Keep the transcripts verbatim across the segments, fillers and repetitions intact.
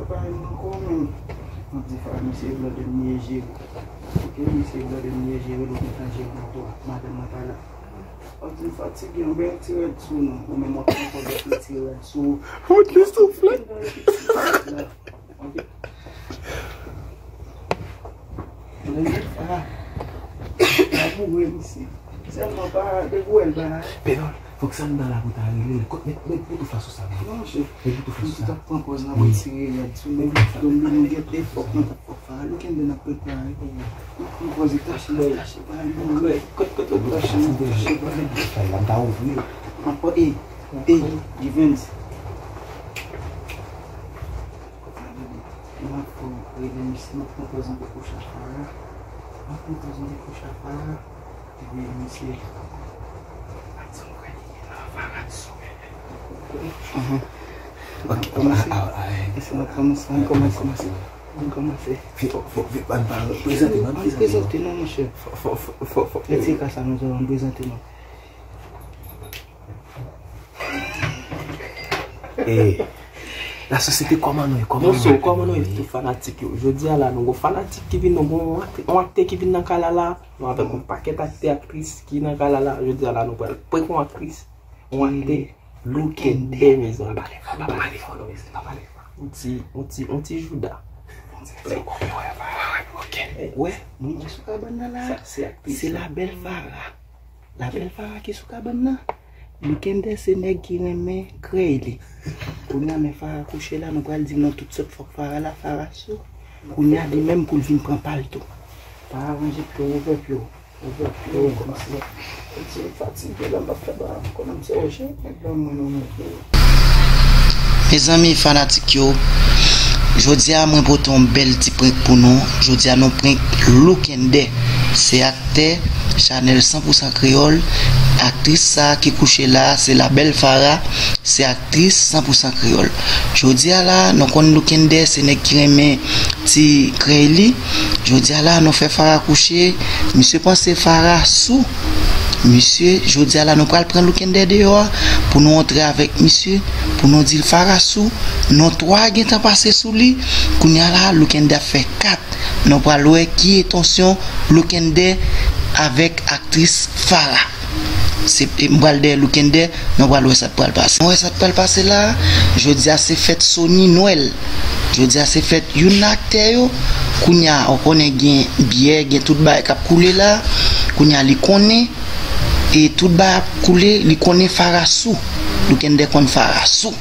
Bay mwen kò menm. M ap di Fara, misye blòdè m li ye jere. Ok, misye blòdè m li ye jere, nou gentan jere mwen tou a. Madanm mwen pa la. M ap di m fatige, yon bèl ti rèd sou nou. Ou menm w ap pran kò dòt yon ti rèd sou ou. Ou te soufle. Ok. Lè m Fara, la pou wè misye. Sèlman pa depi w wè l pa. Peyòl, fòk sa m nan la pou ta rele l. Kot, met, met boutoufa sou sa, non. Non, monchè. Met boutoufa sou sa. Tout ap pran pòz nan pou tire rèd sou nou. Donk, nou gen te fòk nou ta fòk Fara. Loukende n ap prepare. N ap pran pòz e tache, n ap tache pa l, non. Kot, kot, kot, tache, n ap tache pa l. Fay la, m ta ouvri l. M ap pran, e, e, Evans. M ap fè rele misye, m ap pran pòz an pou kouche a Fara. M ap pran pòz an pou kouche a Fara. Epi misye, ap di m kwè li gen nan Fara sou. Mhm. Ok, kòmanse. Ah, ah, ah, eh. Èske n ap kòmanse? Ann kòmanse. Ann kòmanse. Fò, fò, fò, ann, ann prezante, ann prezante, non, monchè. Fò, fò, fò, fò, fò. Lè ti ka sa nou jwe, ann prezante, non. Eh, la sosyete, kòman nou ye? Kòman nou ye? Bonso, kòman nou ye, tout fanatik yo? Jodi a la, nou gon fanatik ki vin, nou gon yon aktè, yon aktè ki vin nan kay la la. Nou avèk yon pakèt aktè, aktris ki nan kay la la. Jodi a la, nou pral prank yon aktris, yon aktè, Loukende, mezanmi. Pa pale fò, pa pale fò, non, mezanmi, pa pale fò. Yon ti, yon ti, yon ti jouda. Yon ti, yon ti, ok. Eh, wè, moun ki sou kabann nan la, se aktris la. Se la bèl Fara. La bèl Fara ki sou kabann nan. Loukende se nèg ki renmen krèy li. Kounye a, men Fara kouche la, nou pral di non tout sòt fòk Fara la, Fara sou. Kounye a, li menm pou l vin pran pa l tou. Pa aranje pye w, ouvè pye w, ouvè pye w, kòmanse. Ti fatige la, m ap fè ba, kòmanse, oje, nèg la, mwen, non, non. Mezanmi, fanatik yo, jodi a mwen pote yon bèl ti prank pou nou. Jodi a nou prank Loukende. Se aktè chanèl san pou san kreyòl. Aktris sa ki kouche la, se la bèl Fara. Se aktris san pou san kreyòl. Jodi a la, nou konn Loukende, se nèg ki renmen ti krèy li. Jodi a la, nou fè Fara kouche. Misye panse Fara sou. Misye, jodi a la, nou pral pran Loukende deyò a pou nou antre avèk misye, pou nou di l Fara sou. Nou twa gentan pase sou li. Kounye a la, Loukende ap fè kat. Nou pral wè ki entansyon Loukende avèk aktris Fara. Se, e, m pral dèyè Loukende, nou pral wè sa k pral pase. Nou wè sa k pral pase la, jodi a se fèt Sony Nwèl. Jodi a se fèt youn nan aktè yo. Kounye a, ou konnen gen byè, gen tout bagay k ap koule la. Kounye a, li konnen, e tout bagay ap koule, li konnen Fara sou. Loukende konn Fara sou.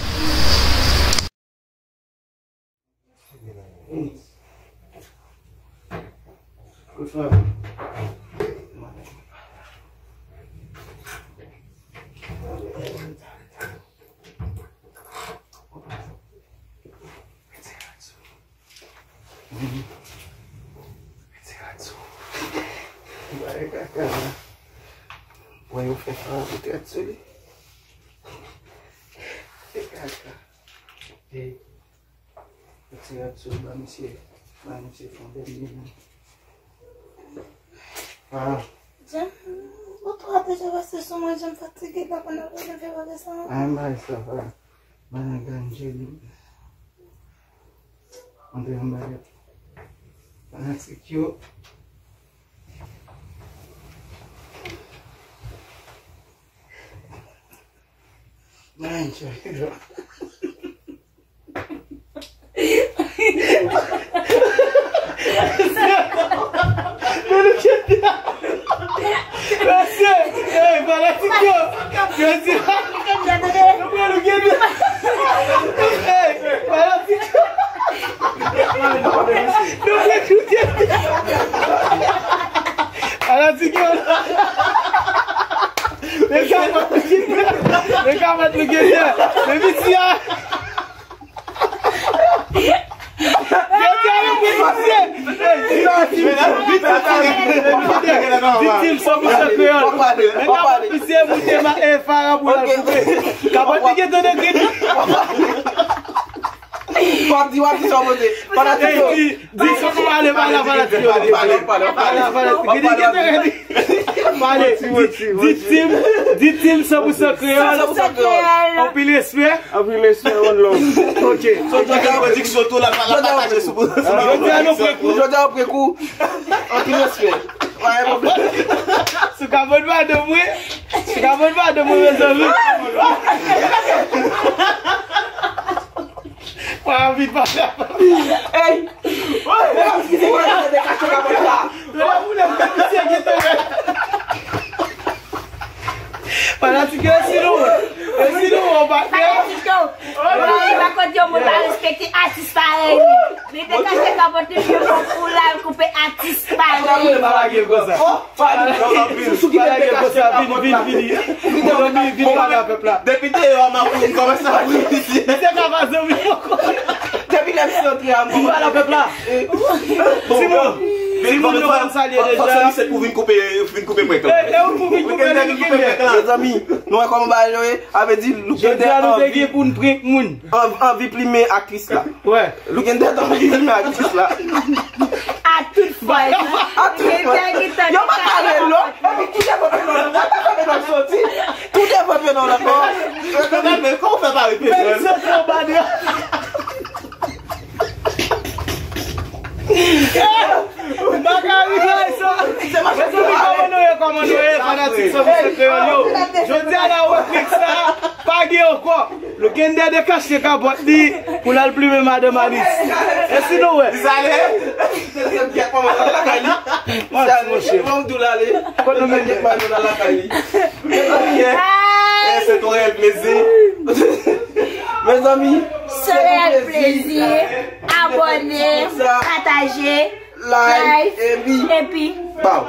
Wè yo fè sa, yo tèt sou li. Se kaka. Hey. Ti rad sou ba misye, ba misye fon dènye. Ah. Jan, ou twa deja pase sou mwen, jan m fatige, pa konn ap rele fè bagay sa. Ah, m bay sa, pa. Bay yon grann jeli. Antre anba yo. Fanatik yo. Bay yon jeli. Mesye, ey, fanatik yo. Mesye, nou pran Loukende. Ey, fanatik yo. Nou pran Loukende. Fanatik yo. Mesye, fanatik yo. Mesye, fanatik yo. Mesye, Jodi a nou pran misye. Viktim san pou san kreyòl. Nèg la pran misye, moute ma, e, Fara pou l al koupe. Kapòt li gen tande grid. W ap di, w ap di sa w pote. Fanatik yo. Di, di sa w pale, pale, fanatik yo. Pale, pale, pale, pale. Gidi, gidi, gidi. Pale, di, di Team, di Team san pou san kreyòl. San pou san kreyòl. Anpil respè. Anpil respè, one love. Ok. Sou Jòjò pwodiksyon tou la, pa la pataje sou sou Jòjò pran kou. Jòjò pran kou. Anpil respè. Pa gen pwoblèm. Sou kabòn madanm mwen. Sou kabòn madanm mwen, mezanmi. Mwen anvi pale. Ey! Ey! Eskize mwen, mwen te kache kabòn la. Lè ou lè misye kite mwen. Fanatik yo, e si nou, e si nou, on pa fè. Fanatik yo, mwen pa konn yon moun pa respekte atis parèy li. Li te kache kabòt li pou l al koupe atis parèy li. Pa lage l konsa. Fanatik, sou ki te kache kabòt la. Vini, vini, vini. Vini, vini, vini pale a pèp la. Depi deyò a, m ap vin kòmanse ap ri. Misye ka pa zanmi poko. Depi lè misye antre a, m kòmanse. Vini pale a pèp la. Timoun, timoun nou konn salye deja. Fòk se misye pou vin koupe, vin koupe prank lan. E, e ou pou vin koupe li, vin koupe prank lan. Mezanmi, nou wè kòman bagay yo ye? A vle di, Lookender anvi, anvi plimen aktris la. Wè. Lookender anvi plimen aktris la. A tout fòs. A tout fòs. Yo pa pale non. Epi tout e fòs non. What the fuck non soti? Tout e fòs non la. Men kòman w fè pa repete? Mezanmi, kòman nou ye, kòman nou ye, fanatik san pou san kreyòl yo? Jodi a la, ribrik sa pa gen ankò. Lookender te kache kabòt li pou l al plimen madanm Anis. E si nou wè? Li sale. Manti, monchè. Kot nou mennen? Mezanmi, se yon reyèl plezi. Mezanmi, se yon reyèl plezi. Abòne, pataje, like, epi, epi, baw.